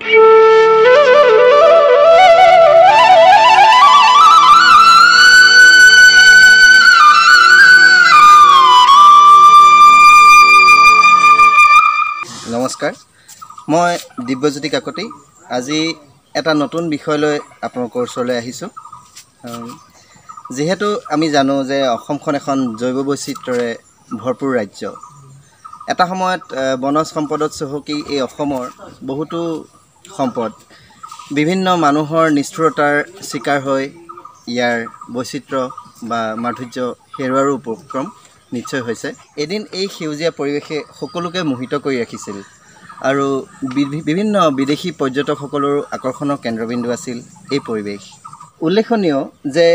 নমস্কাৰ, মই দিব্যজ্যোতি কাকতি। আজি এটা নতুন বিষয় লৈ আপোনালোকৰ ওচৰলৈ আহিছোঁ। যিহেতু আমি জানো যে অসমখন এখন জৈৱ বৈচিত্ৰ্যৰে ভৰপূৰ ৰাজ্য। এটা সময়ত বনজ সম্পদত চহকী এই অসমৰ বহুতো সম্পদ বিভিন্ন মানুহৰ নিষ্ঠুৰতাৰ চিকাৰ হৈ ইয়াৰ বৈচিত্ৰ্য বা মাধুৰ্য হেৰুৱাৰো উপক্ৰম নিশ্চয় হৈছে। এদিন এই সেউজীয়া পৰিৱেশে সকলোকে মোহিত কৰি ৰাখিছিল আৰু বিভিন্ন বিদেশী পৰ্যটকসকলৰো আকৰ্ষণৰ কেন্দ্ৰবিন্দু আছিল এই পৰিৱেশ। উল্লেখনীয় যে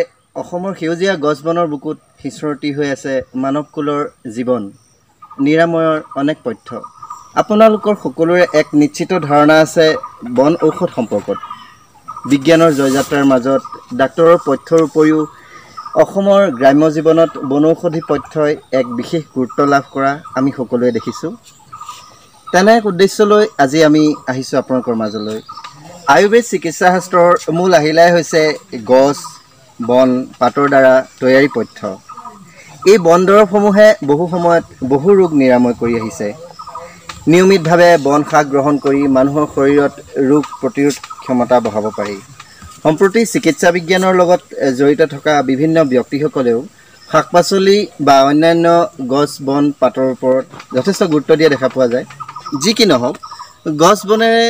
অসমৰ সেউজীয়া গছ বনৰ বুকুত সিঁচৰতি হৈ আছে মানৱকুলৰ জীৱন নিৰাময়ৰ অনেক পথ্য। আপোনালোকৰ সকলোৰে এক নিশ্চিত ধাৰণা আছে বন ঔষধ সম্পৰ্কত। বিজ্ঞানৰ জয়যাত্ৰাৰ মাজত ডাক্তৰৰ পথ্যৰ উপৰিও অসমৰ গ্ৰাম্য জীৱনত বনৌষধি পথ্যই এক বিশেষ গুৰুত্ব লাভ কৰা আমি সকলোৱে দেখিছোঁ। তেনে এক উদ্দেশ্যলৈ আজি আমি আহিছোঁ আপোনালোকৰ মাজলৈ। আয়ুৰ্বেদ চিকিৎসা শাস্ত্ৰৰ মূল আহিলাই হৈছে গছ বন পাতৰ দ্বাৰা তৈয়াৰী পথ্য। এই বন দৰৱসমূহে বহু সময়ত বহু ৰোগ নিৰাময় কৰি আহিছে। নিয়মিতভাৱে বন শাক গ্ৰহণ কৰি মানুহৰ শৰীৰত ৰোগ প্ৰতিৰোধ ক্ষমতা বঢ়াব পাৰি। সম্প্ৰতি চিকিৎসা বিজ্ঞানৰ লগত জড়িত থকা বিভিন্ন ব্যক্তিসকলেও শাক পাচলি বা অন্যান্য গছ বন পাতৰ ওপৰত যথেষ্ট গুৰুত্ব দিয়া দেখা পোৱা যায়। যি কি নহওক, গছ বনেৰে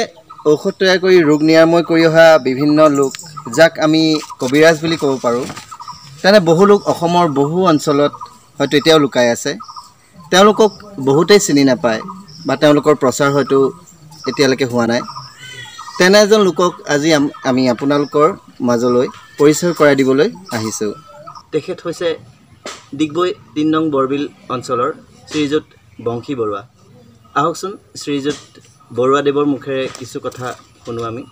ঔষধ তৈয়াৰ কৰি ৰোগ নিৰাময় কৰি অহা বিভিন্ন লোক, যাক আমি কবিৰাজ বুলি ক'ব পাৰোঁ, তেনে বহু লোক অসমৰ বহু অঞ্চলত হয়তো এতিয়াও লুকাই আছে। তেওঁলোকক বহুতেই চিনি নাপায় বা তেওঁলোকৰ প্ৰচাৰ হয়তো এতিয়ালৈকে হোৱা নাই। তেনে এজন লোকক আজি আমি আপোনালোকৰ মাজলৈ পৰিচয় কৰাই দিবলৈ আহিছোঁ। তেখেত হৈছে ডিগবৈ ৩ নং বৰবিল অঞ্চলৰ শ্ৰীযুত বংশী বৰুৱা। আহকচোন শ্ৰীযুত বৰুৱাদেৱৰ মুখেৰে কিছু কথা শুনো আমি।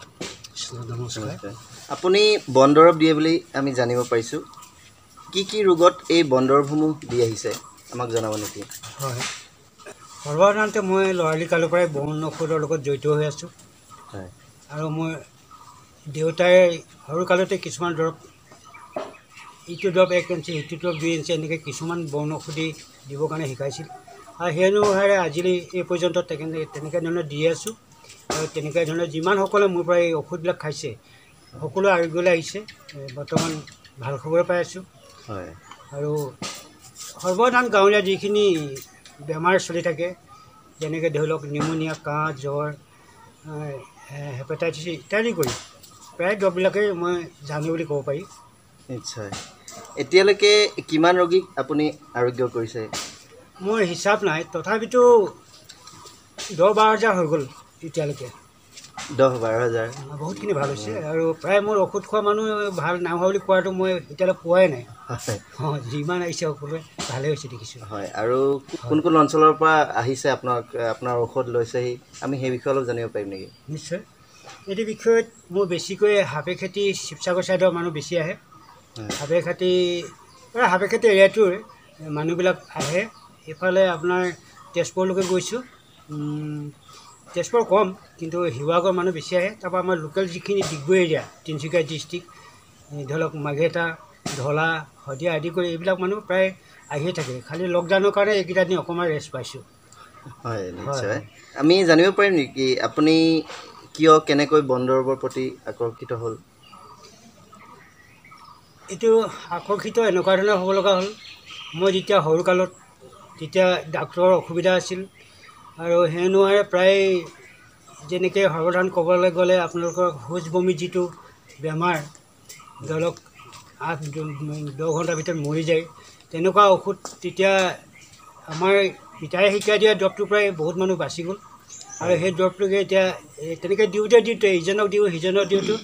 নমস্কাৰ। আপুনি বন দৰৱ দিয়ে বুলি আমি জানিব পাৰিছোঁ। কি কি ৰোগত এই বন দৰৱসমূহ দি আহিছে আমাক জনাব নেকি? হয়, সৰ্বসাধাৰণতে মই ল'ৰালি কালৰ পৰাই বন ঔষধৰ লগত জড়িত হৈ আছোঁ। হয়। আৰু মই দেউতাই সৰুকালতে কিছুমান দৰৱ, ইটো দৰৱ 1 ইঞ্চি, সিটো দৰৱ 2 ইঞ্চি, এনেকৈ কিছুমান বন ঔষধি দিবৰ কাৰণে শিকাইছিল। আৰু সেই অনুসাৰে আজিলৈ এই পৰ্যন্ত তেনেকৈ ধৰণে দি আছোঁ। আৰু তেনেকৈ ধৰণে যিমানসকলে মোৰ পৰা এই ঔষধবিলাক খাইছে সকলো আৰোগ্যলৈ আহিছে। বৰ্তমান ভাল খবৰে পাই আছোঁ। হয়। আৰু সৰ্বসাধাৰণ গাঁৱলীয়া যিখিনি বেমাৰ চলি থাকে, যেনেকৈ ধৰি লওক নিমুনিয়া, কাহ, জ্বৰ, হেপাটাইটিছ ইত্যাদি কৰি প্ৰায় দৰৱবিলাকেই মই জানো বুলি ক'ব পাৰি। নিশ্চয়। এতিয়ালৈকে কিমান ৰোগীক আপুনি আৰোগ্য কৰিছে? মোৰ হিচাপ নাই, তথাপিতো 10-12 হাজাৰ হৈ গ'ল এতিয়ালৈকে। 10-12 হাজাৰ? বহুতখিনি ভাল হৈছে। আৰু প্ৰায় মোৰ ঔষধ খোৱা মানুহ ভাল নাই হোৱা বুলি কোৱাটো মই এতিয়ালৈ পোৱাই নাই। অঁ, যিমান আহিছে সকলোৱে ভালেই হৈছে দেখিছোঁ। হয়। আৰু কোন কোন অঞ্চলৰ পৰা আহিছে আপোনাৰ ঔষধ লৈছেহি, আমি সেই বিষয়ে অলপ জানিব পাৰিম নেকি? নিশ্চয়। এইটো বিষয়ত মোৰ বেছিকৈ সাপেখাতি, শিৱসাগৰ ছাইডৰ মানুহ বেছি আহে। সাপেখাতি, প্ৰায় সাপেখাতি এৰিয়াটোৰ মানুহবিলাক আহে। এইফালে আপোনাৰ তেজপুৰলৈকে গৈছোঁ, তেজপুৰ কম, কিন্তু শিৱসাগৰ মানুহ বেছি আহে। তাৰপৰা আমাৰ লোকেল যিখিনি ডিগবৈ এৰিয়া, তিনিচুকীয়া ডিষ্ট্ৰিক্ট, ধৰি লওক মাৰ্ঘেৰিটা, ধলা, শদিয়া আদি কৰি এইবিলাক মানুহ প্ৰায় আহিয়ে থাকে। খালি লকডাউনৰ কাৰণে এইকেইটা দিন অকণমান ৰেষ্ট পাইছোঁ। হয়, নিশ্চয়। আমি জানিব পাৰিম নেকি আপুনি কিয়, কেনেকৈ বন দৰৱৰ প্ৰতি আকৰ্ষিত হ'ল? এইটো আকৰ্ষিত এনেকুৱা ধৰণে হ'ব লগা হ'ল, মই যেতিয়া সৰুকালত তেতিয়া ডাক্তৰৰ অসুবিধা আছিল আৰু সেই অনুসাৰে প্ৰায় যেনেকৈ সৰ্বসাধাৰণ ক'বলৈ গ'লে আপোনালোকৰ শৌচ বমি যিটো বেমাৰ, ধৰি লওক 8-10 ঘণ্টাৰ ভিতৰত মৰি যায়, তেনেকুৱা ঔষধ তেতিয়া আমাৰ পিতাই শিকাই দিয়া দৰৱটোৰ পৰাই বহুত মানুহ বাচি গ'ল। আৰু সেই দৰৱটোকে এতিয়া তেনেকৈ দিওঁতে দিওঁতে ইজনক দিওঁ সিজনক দিওঁতে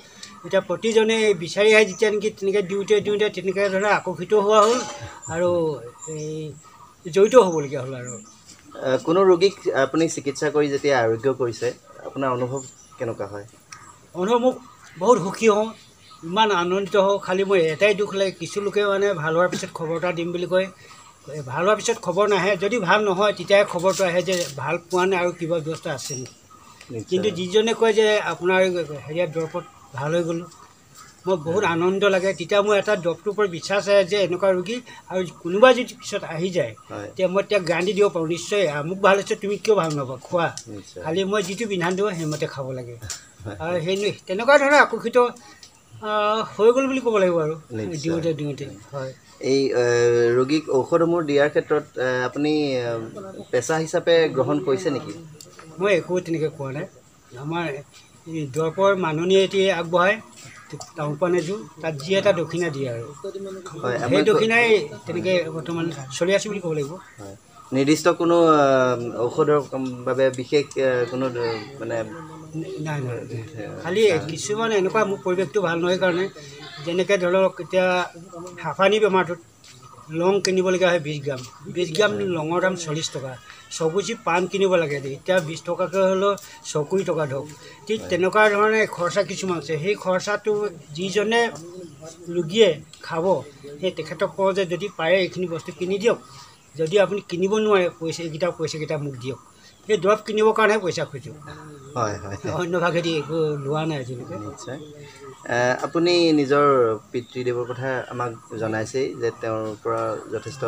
এতিয়া প্ৰতিজনে বিচাৰি আহে, যেতিয়া নেকি তেনেকৈ দিওঁতে দিওঁতে তেনেকৈ ধৰণে আকৰ্ষিত হোৱা হ'ল আৰু এই জড়িত হ'বলগীয়া হ'ল। আৰু কোনো ৰোগীক আপুনি চিকিৎসা কৰি যেতিয়া আৰোগ্য কৰিছে, আপোনাৰ অনুভৱ কেনেকুৱা হয়? অনুভৱ মোক বহুত সুখী হওঁ, ইমান আনন্দিত হওঁ। খালি মই এটাই দুখ লাগে, কিছু লোকে মানে ভাল হোৱাৰ পিছত খবৰ এটা দিম বুলি কয়, ভাল হোৱাৰ পিছত খবৰ নাহে। যদি ভাল নহয় তেতিয়াহে খবৰটো আহে যে ভাল পোৱা নাই আৰু কিবা ব্যৱস্থা আছে নেকি। কিন্তু যিজনে কয় যে আপোনাৰ হেৰিয়াত দৰৱত ভাল হৈ গ'লোঁ, মই বহুত আনন্দ লাগে। তেতিয়া মোৰ এটা দৰৱটোৰ ওপৰত বিশ্বাস আহে যে এনেকুৱা ৰোগী আৰু কোনোবা যদি পিছত আহি যায় তেতিয়া মই তেওঁক গেৰাণ্টি দিব পাৰোঁ, নিশ্চয় মোক ভাল হৈছে, তুমি কিয় ভাল নহ'বা, খোৱা। খালি মই যিটো বিধান দিওঁ সেইমতে খাব লাগে। আৰু সেই তেনেকুৱা ধৰণৰ আকৰ্ষিত হৈ গ'ল বুলি ক'ব লাগিব আৰু দিওঁতে দিওঁতে। হয়, এই ৰোগীক ঔষধসমূহ দিয়াৰ ক্ষেত্ৰত আপুনি পেচা হিচাপে গ্ৰহণ কৰিছে নেকি? মই একো তেনেকৈ কোৱা নাই। আমাৰ এই দৰৱৰ মাননীয়ে এতিয়া আগবঢ়ায় তামোল পাণ এযোৰ, তাত যি এটা দক্ষিণা দিয়ে আৰু সেই দক্ষিণাই তেনেকৈ বৰ্তমান চলি আছোঁ বুলি ক'ব লাগিব। নিৰ্দিষ্ট কোনো ঔষধৰ বাবে বিশেষ কোনো মানে নাই? নাই, খালি কিছুমান এনেকুৱা মোৰ পৰিৱেশটো ভাল নহয় কাৰণে, যেনেকৈ ধৰক এতিয়া হাঁফানি বেমাৰটোত লং কিনিবলগীয়া হয় 20 গ্ৰাম, 20 গ্ৰাম লঙৰ দাম 40 টকা। ছগুচি পাণ কিনিব লাগে, এতিয়া 20 টকাকৈ হ'লেও 620 টকা ধৰক। ঠিক তেনেকুৱা ধৰণে খৰচা কিছুমান আছে। সেই খৰচাটো যিজনে ৰোগীয়ে খাব সেই তেখেতক কওঁ যে যদি পাৰে এইখিনি বস্তু কিনি দিয়ক, যদি আপুনি কিনিব নোৱাৰে পইচা এইকেইটা পইচাকেইটা মোক দিয়ক। সেই দৰৱ কিনিবৰ কাৰণেহে পইচা খোজোঁ, হয় হয়, অন্য ভাগেদি একো লোৱা নাই আজিলৈকে। নিশ্চয়। আপুনি নিজৰ পিতৃদেৱৰ কথা আমাক জনাইছেই যে তেওঁৰ পৰা যথেষ্ট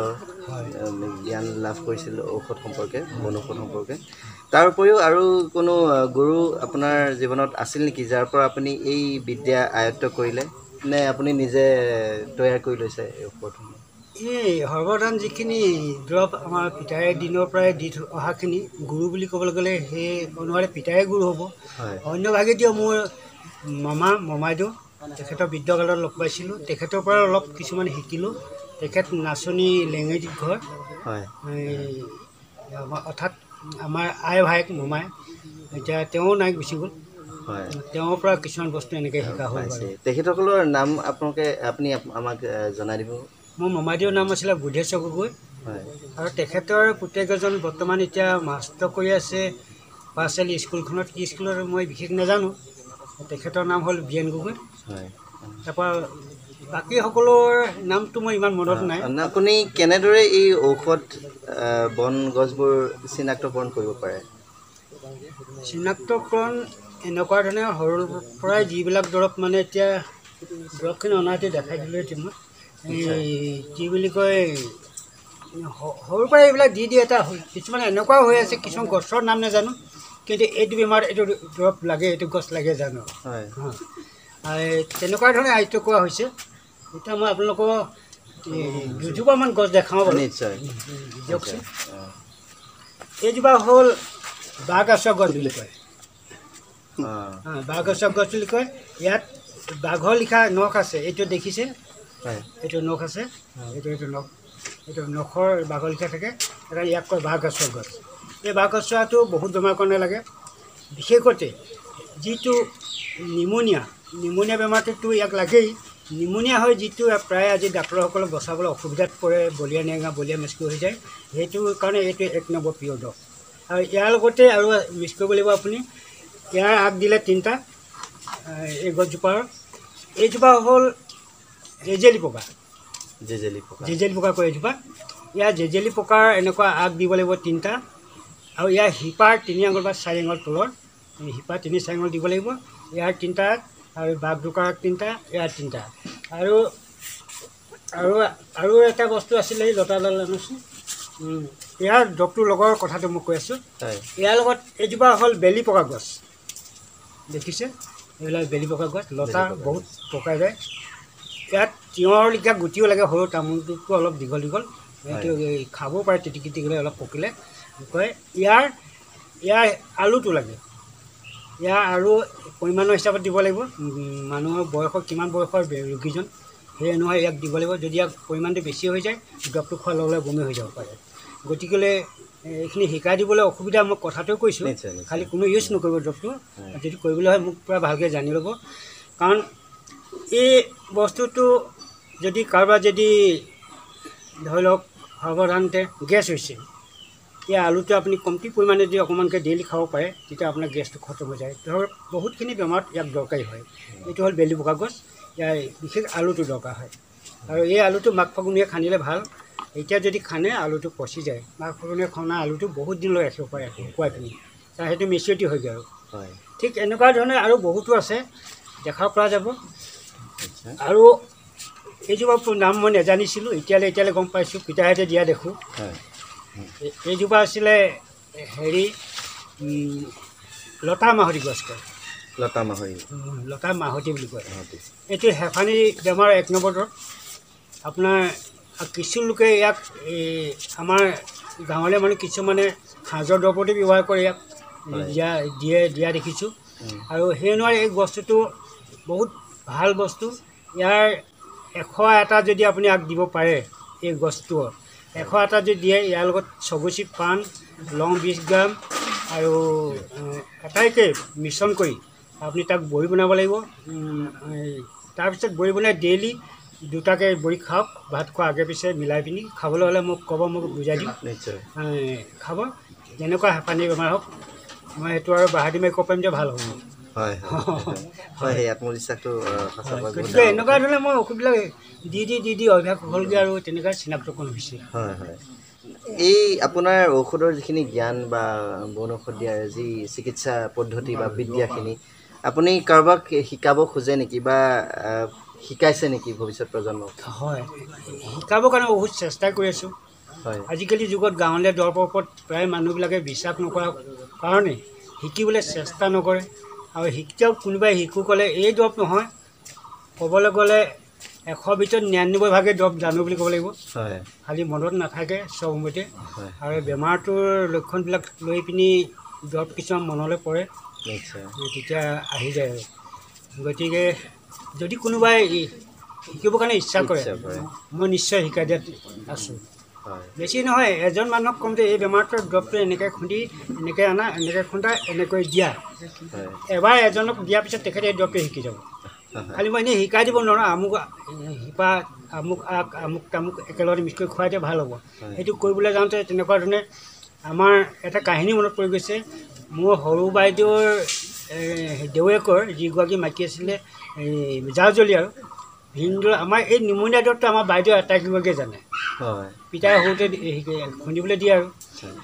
জ্ঞান লাভ কৰিছিল ঔষধ সম্পৰ্কে, বনৌষধ সম্পৰ্কে। তাৰ উপৰিও আৰু কোনো গুৰু আপোনাৰ জীৱনত আছিল নেকি যাৰ পৰা আপুনি এই বিদ্যা আয়ত্ব কৰিলে, নে আপুনি নিজে তৈয়াৰ কৰি লৈছে এই ঔষধসমূহ? এই সৰ্বসাধাৰণ যিখিনি দৰৱ আমাৰ পিতাইৰ দিনৰ পৰাই দি অহাখিনি গুৰু বুলি ক'বলৈ গ'লে সেই অনুসাৰে পিতায়ে গুৰু হ'ব। অন্য ভাগেদিও মোৰ মামা মমাইদেউ, তেখেতৰ বৃদ্ধকালত লগ পাইছিলোঁ, তেখেতৰ পৰা অলপ কিছুমান শিকিলোঁ। তেখেত নাচনী লেঙেৰীত ঘৰ, অৰ্থাৎ আমাৰ আই ভায়েক মোমাই, এতিয়া তেওঁ নাই গুচি গ'ল। তেওঁৰ পৰা কিছুমান বস্তু এনেকৈ শিকা হ'ল। তেখেতসকলৰ নাম আপোনালোকে আপুনি আমাক জনাই দিব? মোৰ মমাইদেউৰ নাম আছিলে বুদ্ধেশ্বৰ গগৈ, আৰু তেখেতৰ পুতেক এজন বৰ্তমান এতিয়া মাষ্টৰ কৰি আছে পাঁচআলি স্কুলখনত, কি স্কুলত মই বিশেষ নাজানো। তেখেতৰ নাম হ'ল বি এন গগৈ। তাৰপৰা বাকী সকলৰ নামটো মই ইমান মনত নাই। আপুনি কেনেদৰে এই ঔষধ বন গছবোৰ চিনাক্তকৰণ কৰিব পাৰে? চিনাক্তকৰণ এনেকুৱা ধৰণে সৰুৰ পৰাই যিবিলাক দৰৱ মানে এতিয়া দৰৱখিনি অনাতে দেখাই দিলোঁ এতিয়া মই এই কি বুলি কয়, সৰুৰ পৰাই এইবিলাক দি দি এটা কিছুমান এনেকুৱাও হৈ আছে, কিছুমান গছৰ নাম নাজানো, কিন্তু এইটো বেমাৰত এইটো দৰৱ লাগে, এইটো গছ লাগে জানো, তেনেকুৱা ধৰণে আয়ত্ব কৰা হৈছে। এতিয়া মই আপোনালোকক দুজোপামান গছ দেখাওঁ বাৰু। নিশ্চয় দিয়কচোন। এইজোপা হ'ল বাঁহগাছৰ গছ বুলি কয়, বাঁহগছৰ গছ বুলি কয়। ইয়াত বাঘৰ লিখা নখ আছে, এইটো দেখিছে, এইটো নখ আছে, এইটো এইটো নখ, এইটো নখৰ বাঘৰ লিখা থাকে, সেইকাৰণে ইয়াক কয় বাঁহগছৰ গছ। এই বাঁহগছটো বহুত বেমাৰ কাৰণে লাগে, বিশেষতে যিটো নিমনিয়া, নিমনিয়া বেমাৰটোতো ইয়াক লাগেই। নিমনিয়া হৈ যিটো প্ৰায় আজি ডাক্তৰসকলক বচাবলৈ অসুবিধাত পৰে, বলিয়া নেঙা বলিয়া মেচকি হৈ যায়, সেইটো কাৰণে এইটো 1 নম্বৰ প্ৰিয় দৰৱ। আৰু ইয়াৰ লগতে আৰু মিক্স কৰিব লাগিব আপুনি, ইয়াৰ আগ দিলে 3টা এই গছজোপাৰ। এইজোপা হ'ল জেজেলি পোকা, জেজেলি পোকা, জেজেলি পোকা কয় এইজোপা। ইয়াৰ জেজেলি পোকাৰ এনেকুৱা আগ দিব লাগিব 3টা, আৰু ইয়াৰ শিপাৰ 3 আঙুল বা 4 আঙুল তলৰ শিপা 3-4 আঙুল দিব লাগিব। ইয়াৰ 3টা আৰু বাঘ ঢোকাৰ 3টা, ইয়াৰ 3টা। আৰু আৰু আৰু এটা বস্তু আছিলে এই লতাডাল আনোচোন, ইয়াৰ দৰৱটোৰ লগৰ কথাটো মই কৈ আছোঁ। ইয়াৰ লগত এইজোপা হ'ল বেলি পকা গছ, দেখিছে এইবিলাক বেলি পকা গছ, লতা বহুত পকাই যায়। ইয়াত তিয়ঁহৰ লেখীয়া গুটিও লাগে, সৰু তামোলটোতকৈ অলপ দীঘল দীঘল, সেইটো খাবও পাৰে তিতিকি তিতিলে অলপ পকিলে কয়। ইয়াৰ ইয়াৰ আলুটো লাগে, ইয়াৰ আৰু পৰিমাণৰ হিচাপত দিব লাগিব, মানুহৰ বয়সৰ কিমান বয়সৰ ৰোগীজন সেই অনুসাৰে ইয়াক দিব লাগিব। যদি ইয়াক পৰিমাণটো বেছি হৈ যায় দৰৱটো খোৱাৰ লগে লগে বমি হৈ যাব পাৰে। গতিকেলৈ এইখিনি শিকাই দিবলৈ অসুবিধা, মই কথাটো কৈছোঁ, খালি কোনো ইউজ নকৰিব দৰৱটো, যদি কৰিবলৈ হয় মোক পূৰা ভালকৈ জানি ল'ব। কাৰণ এই বস্তুটো যদি কাৰোবাৰ যদি ধৰি লওক সৰ্বসাধাৰণতে গেছ হৈছে, এই আলুটো আপুনি কমটি পৰিমাণে যদি অকণমানকৈ ডেইলি খাব পাৰে তেতিয়া আপোনাৰ গেছটো খতম হৈ যায়। ধৰক বহুতখিনি বেমাৰত ইয়াক দৰকাৰী হয়। এইটো হ'ল বেলি পোকা গছ, ইয়াৰ বিশেষ আলুটো দৰকাৰ হয়। আৰু এই আলুটো মাঘ ফাগুনীয়ে খান্দিলে ভাল, এতিয়া যদি খানে আলুটো পচি যায়। মাঘ ফাগুনীয়ে খনা আলুটো বহুত দিনলৈ ৰাখিব পাৰে শুকুৱাই পিনি, তাৰ সেইটো মেচিউৰিটি হৈ যায়। আৰু ঠিক এনেকুৱা ধৰণে আৰু বহুতো আছে, দেখা পৰা যাব। আৰু এইজোপা নাম মই নাজানিছিলোঁ, এতিয়ালৈ গম পাইছোঁ, পিতাহঁতে দিয়া দেখোঁ। এইজোপা আছিলে হেৰি লতা মাহতি গছ কয়, লতা মাহতি, লতা মাহতি বুলি কয়। এইটো হেফানি বেমাৰ 1 নম্বৰ দৰৱ আপোনাৰ। কিছু লোকে ইয়াক এই আমাৰ গাঁৱলীয়া মানুহ কিছুমানে সাঁজৰ দৰৱতো ব্যৱহাৰ কৰে, ইয়াক দিয়া দেখিছোঁ। আৰু সেই অনুসাৰে এই বস্তুটো বহুত ভাল বস্তু। ইয়াৰ 101টা যদি আপুনি আগ দিব পাৰে, এই গছটোৰ 101টা যদি দিয়ে, ইয়াৰ লগত ছগুচি পাণ, লং 20 গ্ৰাম আৰু আটাইকে মিশ্ৰণ কৰি আপুনি তাক বড়ি বনাব লাগিব। তাৰপিছত বড়ি বনাই ডেইলি 2টাকৈ বড়ি খাওক, ভাত খোৱা আগে পিছে মিলাই পিনি খাবলৈ হ'লে মোক ক'ব, মোক বুজাই দিম। খাব, যেনেকুৱা হেঁপানী বেমাৰ হওক, মই সেইটো আৰু বাহাদি মাৰি ক'ব পাৰিম যে ভাল হ'ব। গতিকে এনেকুৱা ধৰণে মই ঔষধবিলাক দি দি দি দি অভ্যাস হ'লগৈ আৰু তেনেকুৱা চিনাক্তকৰণ হৈছে। হয় হয়, এই আপোনাৰ ঔষধৰ যিখিনি জ্ঞান বা বন ঔষধ দিয়াৰ যি চিকিৎসা পদ্ধতি বা বিদ্যাখিনি আপুনি কাৰোবাক শিকাব খোজে নেকি বা শিকাইছে নেকি ভৱিষ্যত প্ৰজন্মক? হয়, শিকাবৰ কাৰণে বহুত চেষ্টা কৰি আছোঁ। আজিকালি যুগত গাঁৱলীয়া দৰৱৰ ওপৰত প্ৰায় মানুহবিলাকে বিশ্বাস নকৰাৰ কাৰণে শিকিবলৈ চেষ্টা নকৰে। আৰু শিকিও কোনোবাই শিকো ক'লে এই দৰৱ নহয়, ক'বলৈ গ'লে 100 ভিতৰত 99 ভাগে দৰৱ জানো বুলি ক'ব লাগিব, খালি মনত নাথাকে চব সময়তে। আৰু বেমাৰটোৰ লক্ষণবিলাক লৈ পিনি দৰৱ কিছুমান মনলৈ পৰে, তেতিয়া আহি যায় আৰু। গতিকে যদি কোনোবাই শিকিবৰ কাৰণে ইচ্ছা কৰে, মই নিশ্চয় শিকাই দিয়াত আছোঁ। বেছি নহয়, এজন মানুহক ক'ম যে এই বেমাৰটোৰ দৰৱটো এনেকৈ খুন্দি এনেকৈ আনা, এনেকৈ খুন্দা, এনেকৈ দিয়া। এবাৰ এজনক দিয়াৰ পিছত তেখেতে এই দৰৱটো শিকি যাব। খালি মই এনেই শিকাই দিব নোৱাৰোঁ, আমুক শিপা আমুক আগ আমুক তামুক একেলগতে মিক্স কৰি খুৱাই দিয়া ভাল হ'ব। সেইটো কৰিবলৈ যাওঁতে তেনেকুৱা ধৰণে আমাৰ এটা কাহিনী মনত পৰি গৈছে। মোৰ সৰু বাইদেউৰ দেউৱেকৰ যিগৰাকী মাইকী আছিলে, এই জাজলি আৰু ভিনদেউ, আমাৰ এই নিমুনীয়া দৰৱটো আমাৰ বাইদেউ আটাইকেইগৰাকীয়ে জানে, পিতাই সৰুতে খুন্দিবলৈ দিয়ে। আৰু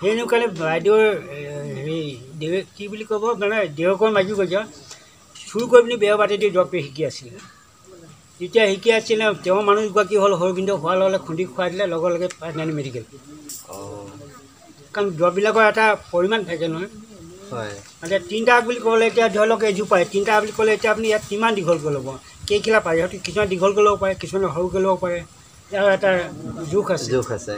সেইকাৰণে বাইদেউৰ হেৰি দেউ কি বুলি ক'ব মানে দেউকৰ মাইকীগৰাকী চুৰ কৰি পিনি বেয়া বাতি দি দৰৱটো শিকি আছিলে। যেতিয়া শিকি আছিলে, তেওঁৰ মানুহগৰাকী হ'ল সৰু ভিনদেউ হোৱাৰ লগে লগে খুন্দি খুৱাই দিলে, লগে লগে পাইনানি মেডিকেল। কাৰণ দৰৱবিলাকৰ এটা পৰিমাণ থাকে নহয়। মানে 3টা আগ বুলি ক'লে এতিয়া ধৰি লওক এজোপাই 3টা আগ বুলি ক'লে এতিয়া আপুনি ইয়াত কিমান দীঘলকৈ ল'ব, কেইখিলা পাৰে, হয়তো কিছুমান দীঘলকৈ ল'ব পাৰে, কিছুমানে সৰুকৈ ল'ব পাৰে, ইয়াৰ এটা জোখ আছে।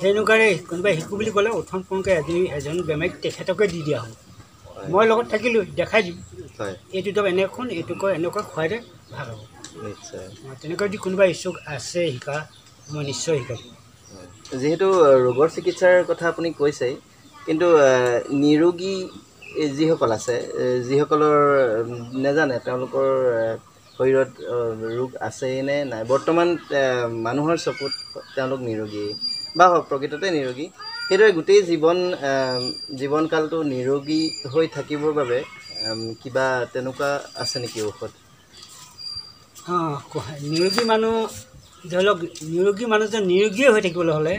সেনেকুৱাৰে কোনোবাই শিকো বুলি ক'লে উঠন পোনকৈ এজন বেমাৰীক তেখেতকে দি দিয়া হ'ব। মই লগত থাকিলোঁ দেখাই দিম, এইটো দৰৱ এনেখন এইটো কয় এনেকুৱা খুৱাই দে ভাল হ'ব। তেনেকুৱা যদি কোনোবা ইচ্ছুক আছে শিকা, মই নিশ্চয় শিকাই দিম। যিহেতু ৰোগৰ চিকিৎসাৰ কথা আপুনি কৈছে, কিন্তু নিৰোগী যিসকল আছে, যিসকলৰ নাজানে তেওঁলোকৰ শৰীৰত ৰোগ আছে নে নাই, বৰ্তমান মানুহৰ চকুত তেওঁলোক নিৰোগী বা প্ৰকৃততে নিৰোগী, সেইদৰে গোটেই জীৱনকালটো নিৰোগী হৈ থাকিবৰ বাবে কিবা তেনেকুৱা আছে নেকি ঔষধ? অঁ, নিৰোগী মানুহ ধৰি লওক, নিৰোগী মানুহজন নিৰোগীয়ে হৈ থাকিবলৈ হ'লে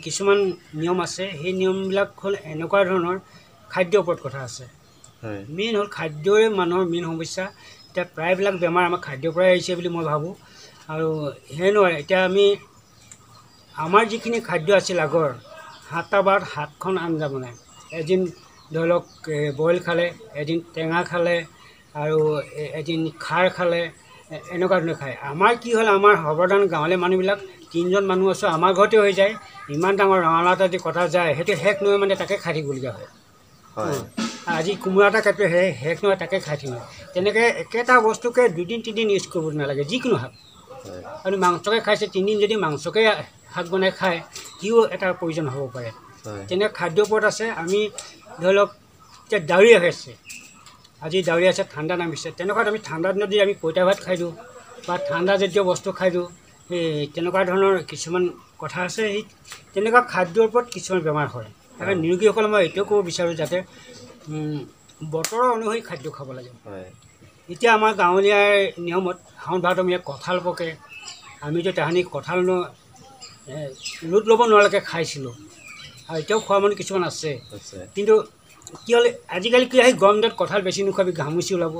কিছুমান নিয়ম আছে। সেই নিয়মবিলাক হ'ল এনেকুৱা ধৰণৰ, খাদ্যৰ ওপৰত কথা আছে। মেইন হ'ল খাদ্যৰে মানুহৰ মেইন সমস্যা। এতিয়া প্ৰায়বিলাক বেমাৰ আমাৰ খাদ্যৰ পৰাই আহিছে বুলি মই ভাবোঁ। আৰু সেই নহয়, এতিয়া আমি আমাৰ যিখিনি খাদ্য আছিল আগৰ, 7টা বাৰত 7খন আঞ্জা বনায়। এদিন ধৰি লওক বইল খালে, এদিন টেঙা খালে, আৰু এদিন খাৰ খালে, এনেকুৱা ধৰণে খায়। আমাৰ কি হ'ল, আমাৰ সৰ্বসাধাৰণ গাঁৱলীয়া মানুহবিলাক 3জন মানুহ আছোঁ, আমাৰ ঘৰতে হৈ যায়। ইমান ডাঙৰ ৰঙালাও এটা যদি কটা যায়, সেইটো শেষ নহয়, মানে তাকে খাই থাকিবলগীয়া হয়। আজি কোমোৰা এটা কাটিলে সেই শেষ নহয়, তাকে খাই থাকিব। তেনেকৈ একেটা বস্তুকে 2 3 দিন ইউজ কৰিব নালাগে যিকোনো শাক। আৰু মাংসকে খাইছে 3 দিন যদি মাংসকে শাক বনাই খায়, সিও এটা প্ৰয়োজন হ'ব পাৰে। তেনে খাদ্যৰ ওপৰত আছে। আমি ধৰি লওক এতিয়া ডাৱৰীয়া হৈ আছে, আজি ডাৱৰীয়া আছে, ঠাণ্ডা নামিছে, তেনেকুৱাত আমি ঠাণ্ডা দিনত যদি আমি পঁইতা ভাত খাই দিওঁ বা ঠাণ্ডা জাতীয় বস্তু খাই দিওঁ, সেই তেনেকুৱা ধৰণৰ কিছুমান কথা আছে। সেই তেনেকুৱা খাদ্যৰ ওপৰত কিছুমান বেমাৰ হয়। সেইকাৰণে নিৰোগীসকলে মই এইটোৱে ক'ব বিচাৰোঁ যাতে বতৰৰ অনুসৰি খাদ্য খাব লাগে। এতিয়া আমাৰ গাঁৱলীয়া নিয়মত শাওণ ভাদ ইয়াত কঁঠাল পকে, আমিতো তাহানি কঁঠাল লোট ল'ব নোৱাৰাকৈ খাইছিলোঁ, আৰু এতিয়াও খোৱা মানুহ কিছুমান আছে। কিন্তু কি হ'লে আজিকালি কি আহি গৰম দিনত কঁঠাল বেছি নোখোৱাবি, ঘামুচি ওলাব।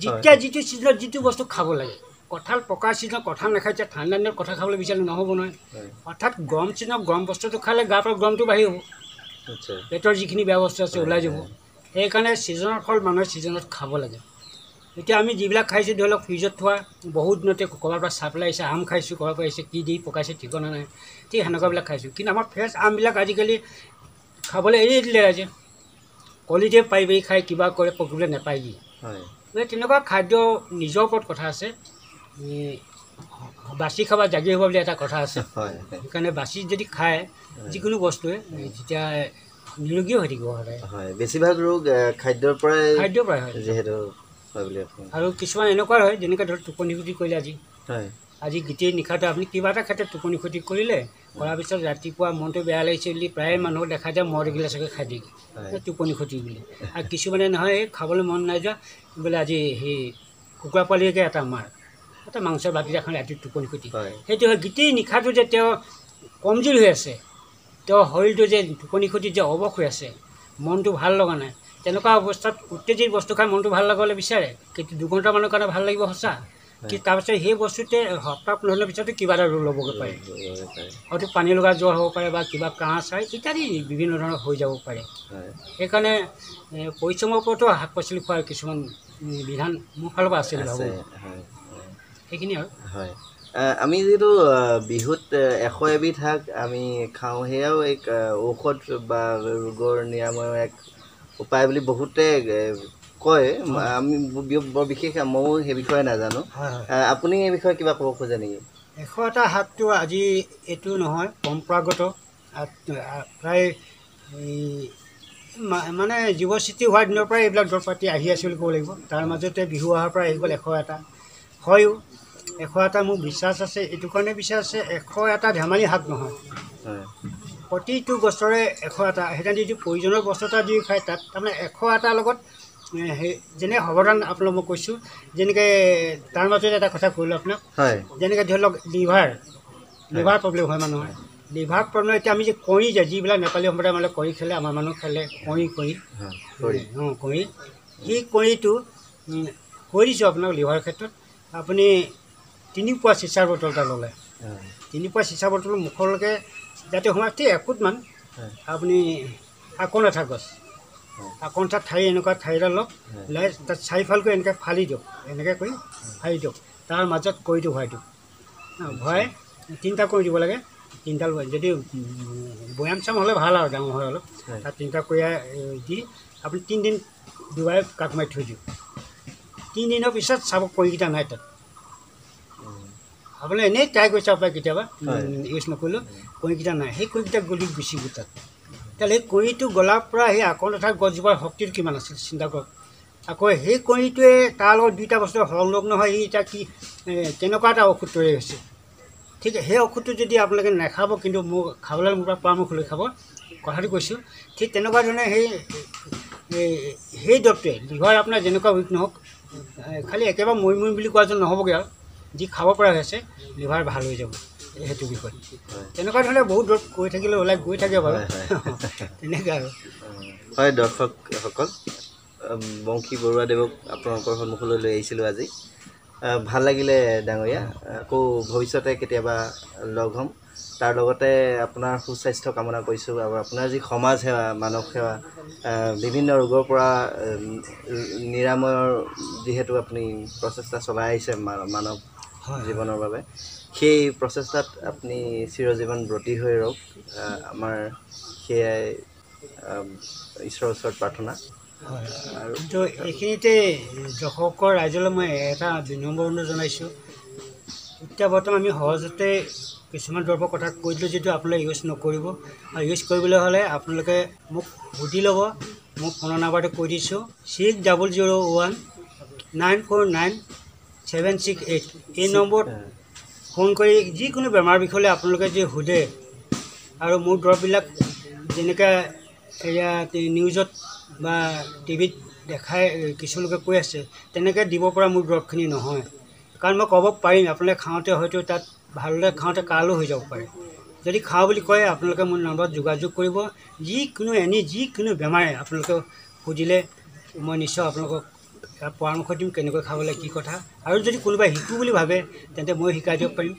যেতিয়া যিটো ছিজনত যিটো বস্তু খাব লাগে, কঁঠাল পকা ছিজনত কঁঠাল নাখায়, এতিয়া ঠাণ্ডা দিনত কঁঠাল খাবলৈ বিচাৰিলে নহ'ব নহয়। অৰ্থাৎ গৰম ছিজনত গৰম বস্তুটো খালে গাৰ পৰা গৰমটো বাঢ়ি হ'ব, পেটৰ যিখিনি বেয়া বস্তু আছে ওলাই যাব। সেইকাৰণে ছিজনৰ ফল মানুহে ছিজনত খাব লাগে। এতিয়া আমি যিবিলাক খাইছোঁ ধৰি লওক ফ্ৰিজত থোৱা বহুত দিনতে ক'ৰবাৰ পৰা চাপ্লাই আহিছে, আম খাইছোঁ ক'ৰবাৰ পৰা আহিছে, কি দি পকাইছে ঠিকনা নাই, ঠিক সেনেকুৱাবিলাক খাইছোঁ। কিন্তু আমাৰ ফ্ৰেছ আমবিলাক আজিকালি খাবলৈ এৰি দিলে ৰাইজে, কলিতে পাৰি পাৰি খাই কিবা কৰে, পকিবলৈ নাপায়গৈ। গতিকে তেনেকুৱা খাদ্য নিজৰ ওপৰত কথা আছে। বাচি খাবা জাগি হ'ব বুলি এটা কথা আছে, সেইকাৰণে বাচি যদি খায় যিকোনো বস্তুৱে তেতিয়া নিৰোগী হৈ থাকিব সদায়। হয়, বেছিভাগ ৰোগ খাদ্যৰ পৰাই হয় যিহেতু হয় বুলি। আৰু কিছুমান এনেকুৱা হয় যেনেকৈ ধৰক টোপনি ক্ষতি কৰিলে, আজি গোটেই নিশাটো আপুনি কিবা এটা ক্ষেত্ৰত টোপনি ক্ষতি কৰিলে, কৰাৰ পিছত ৰাতিপুৱা মনটো বেয়া লাগিছে বুলি প্ৰায় মানুহক দেখা যায় মদ এগিলাচকে খাই দিয়ে টোপনি ক্ষতি বুলি। আৰু কিছুমানে নহয় এই খাবলৈ মন নাই যোৱা বোলে আজি সেই কুকুৰা পোৱালিকে এটা মাৰ, এটা মাংসৰ বাতি এখন ৰাতি টোপনি ক্ষতি। সেইটো হয় গোটেই নিশাটো যে তেওঁ কমজোৰ হৈ আছে, তেওঁৰ শৰীৰটো যে টোপনি ক্ষতি যে অৱশ হৈ আছে, মনটো ভাল লগা নাই, তেনেকুৱা অৱস্থাত উত্তেজিত বস্তু খাই মনটো ভাল লগাবলৈ বিচাৰে, কিন্তু 2 ঘণ্টামানৰ কাৰণে ভাল লাগিব সঁচা, কিন্তু তাৰপিছত সেই বস্তুতে সপ্তাহ 15 দিনৰ পিছতো কিবা এটা ৰোগ ল'বগৈ পাৰে, হয়তো পানী লগা জ্বৰ হ'ব পাৰে বা কিবা কাহ চাহ ইত্যাদি বিভিন্ন ধৰণৰ হৈ যাব পাৰে। সেইকাৰণে পৰিশ্ৰমৰ ওপৰতো শাক পাচলি খোৱাৰ কিছুমান বিধান মোৰ ফালৰ পৰা আছে বুলি ভাবোঁ, সেইখিনি আৰু। হয়, আমি যিহেতু বিহুত 101বিধ শাক আমি খাওঁ, সেয়াও এক ঔষধ বা ৰোগৰ নিৰাময়ৰ এক উপায় বুলি বহুতে কয়। আমি বৰ বিশেষ ময়ো সেই বিষয়ে নাজানো, আপুনি এই বিষয়ে কিবা ক'ব খোজে নেকি? 101টা শাকটো আজি এইটো নহয়, পৰম্পৰাগত প্ৰায় মানে জীৱ সৃষ্টি হোৱাৰ দিনৰ পৰাই এইবিলাক দৰৱ পাতি আহি আছে বুলি ক'ব লাগিব। তাৰ মাজতে বিহু অহাৰ পৰা আহি গ'ল 101টা। হয়ো 101টা মোৰ বিশ্বাস আছে, এইটো কাৰণে বিশ্বাস আছে 101টা ধেমালি শাক নহয়, প্ৰতিটো গছৰে 101টা। সেইকাৰণে যিটো প্ৰয়োজনৰ বস্তু এটা যি খায় তাত তাৰমানে 101টাৰ লগত সেই যেনে সাৱধান আপোনাক মই কৈছোঁ, যেনেকৈ তাৰ মাজতে এটা কথা ক'লোঁ আপোনাক, যেনেকৈ ধৰি লওক লিভাৰ প্ৰব্লেম হয় মানুহৰ, লিভাৰ প্ৰব্লেম। এতিয়া আমি যে কণী যে যিবিলাক নেপালী সম্প্ৰদায়ৰ মানুহে কণী খেলে, আমাৰ মানুহ খেলে কণী কণী অঁ কণী, সেই কণীটো কৈ দিছোঁ আপোনাক লিভাৰৰ ক্ষেত্ৰত আপুনি 3 পোৱা চিচাৰ বটল এটা ল'লে, 3 পোৱা চিচাৰ বটল মুখলৈকে যাতে সোমাই ঠিক এফুটমান আপুনি আকন এঠা গছ, আকন এঠা ঠাৰি এনেকুৱা ঠাৰি এটা লওক, লৈ তাত চাৰিফালকৈ এনেকৈ ফালি দিয়ক, এনেকৈ কৰি ফালি দিয়ক, তাৰ মাজত কড়িটো ভৰাই দিয়ক, ভৰাই 3টা কৰি দিব লাগে, 3টা যদি বৈয়াম চাম হ'লে ভাল আৰু ডাঙৰ হয় অলপ, তাত 3টা কৰি দি আপুনি 3 দিন ডুবাই কাক মাৰি থৈ দিয়ক। 3 দিনৰ পিছত চাব কড়িকেইটা নাই তাত। আপুনি এনেই ট্ৰাই কৰি চাব পাৰে কেতিয়াবা, ইউজ নকৰিলেও কড়িকেইটা নাই, সেই কড়িকেইটা গলি গুচি গ'ল তাত। তেতিয়াহ'লে সেই কড়িটো গলাৰ পৰা সেই আকন তথা গছজোপাৰ শক্তিটো কিমান আছিল চিন্তা কৰক। আকৌ সেই কড়িটোৱে তাৰ লগত 2টা বস্তু সংলগ্ন হৈ সি এতিয়া কি কেনেকুৱা এটা ঔষধ তৈয়াৰী হৈছে। ঠিক সেই ঔষধটো যদি আপোনালোকে নাখাব, কিন্তু মোক খাবলৈ মোৰ পৰা পৰামৰ্শ লৈ খাব, কথাটো কৈছোঁ। ঠিক তেনেকুৱা ধৰণে সেই দৰৱটোৱে লিভাৰ আপোনাৰ যেনেকুৱা উইক নহওক, খালি একেবাৰে মৰি মৰিম বুলি কোৱা যেন নহ'বগৈ আৰু, যি খাব পৰা হৈছে লিভাৰ ভাল হৈ যাব সেইটো বিষয়ত। তেনেকুৱা ধৰণে বহুত দৰৱ কৈ থাকিলে ওলাই গৈ থাকে বাৰু, তেনেকৈ আৰু। হয় দৰ্শকসকল, বংশী বৰুৱাদেৱক আপোনালোকৰ সন্মুখলৈ লৈ আহিছিলোঁ আজি। ভাল লাগিলে ডাঙৰীয়া, আকৌ ভৱিষ্যতে কেতিয়াবা লগ হ'ম। তাৰ লগতে আপোনাৰ সুস্বাস্থ্য কামনা কৰিছোঁ আৰু আপোনাৰ যি সমাজ সেৱা, মানৱ সেৱা, বিভিন্ন ৰোগৰ পৰা নিৰাময়ৰ যিহেতু আপুনি প্ৰচেষ্টা চলাই আহিছে মানৱ জীৱনৰ বাবে, সেই প্ৰচেষ্টাত আপুনি চিৰজীৱন ব্ৰতী হৈ ৰওক, আমাৰ সেয়াই ঈশ্বৰৰ ওচৰত প্ৰাৰ্থনা। হয়, কিন্তু এইখিনিতে দৰ্শকৰ ৰাইজলৈ মই এটা বিনম্ৰ অনুৰোধ জনাইছোঁ। এতিয়া বৰ্তমান আমি সহজতে কিছুমান দৰৱৰ কথা কৈ দিলোঁ যিটো আপোনালোকে ইউজ নকৰিব, আৰু ইউজ কৰিবলৈ হ'লে আপোনালোকে মোক সুধি ল'ব। মোৰ ফোনৰ নাম্বাৰটো কৈ দিছোঁ, 6001 949 768। এই নম্বৰত ফোন কৰি যিকোনো বেমাৰ বিষয়লৈ আপোনালোকে যদি সোধে, আৰু মোৰ দৰৱবিলাক যেনেকৈ এয়া নিউজত বা টিভিত দেখাই কিছু লোকে কৈ আছে, তেনেকৈ দিব পৰা মোৰ দৰৱখিনি নহয়। কাৰণ মই ক'ব পাৰিম আপোনালোকে খাওঁতে হয়তো তাত ভালদৰে খাওঁতে কালো হৈ যাব পাৰে। যদি খাওঁ বুলি কয় আপোনালোকে মোৰ নম্বৰত যোগাযোগ কৰিব। যিকোনো বেমাৰে আপোনালোকে সুধিলে মই নিশ্চয় আপোনালোকক পৰামৰ্শ দিম কেনেকৈ খাব লাগে কি কথা। আৰু যদি কোনোবাই শিকোঁ বুলি ভাবে তেন্তে মই শিকাই দিব পাৰিম।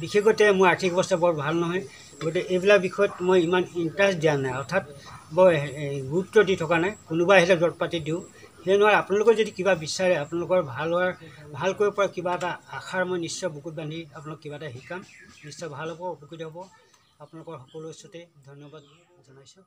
বিশেষতে মোৰ আৰ্থিক অৱস্থা বৰ ভাল নহয়, গতিকে এইবিলাক বিষয়ত মই ইমান ইণ্টাৰেষ্ট দিয়া নাই, অৰ্থাৎ বৰ গুৰুত্ব দি থকা নাই। কোনোবা আহিলে দৰৱ পাতি দিওঁ। সেই নহয়, আপোনালোকে যদি কিবা বিচাৰে আপোনালোকৰ ভাল হোৱাৰ, ভাল কৰিব পৰা কিবা এটা আশাৰ মই নিশ্চয় বুকুত বান্ধি আপোনালোক কিবা এটা শিকাম, নিশ্চয় ভাল হ'ব, উপকৃত হ'ব। আপোনালোকৰ সকলো ওচৰতে ধন্যবাদ জনাইছোঁ।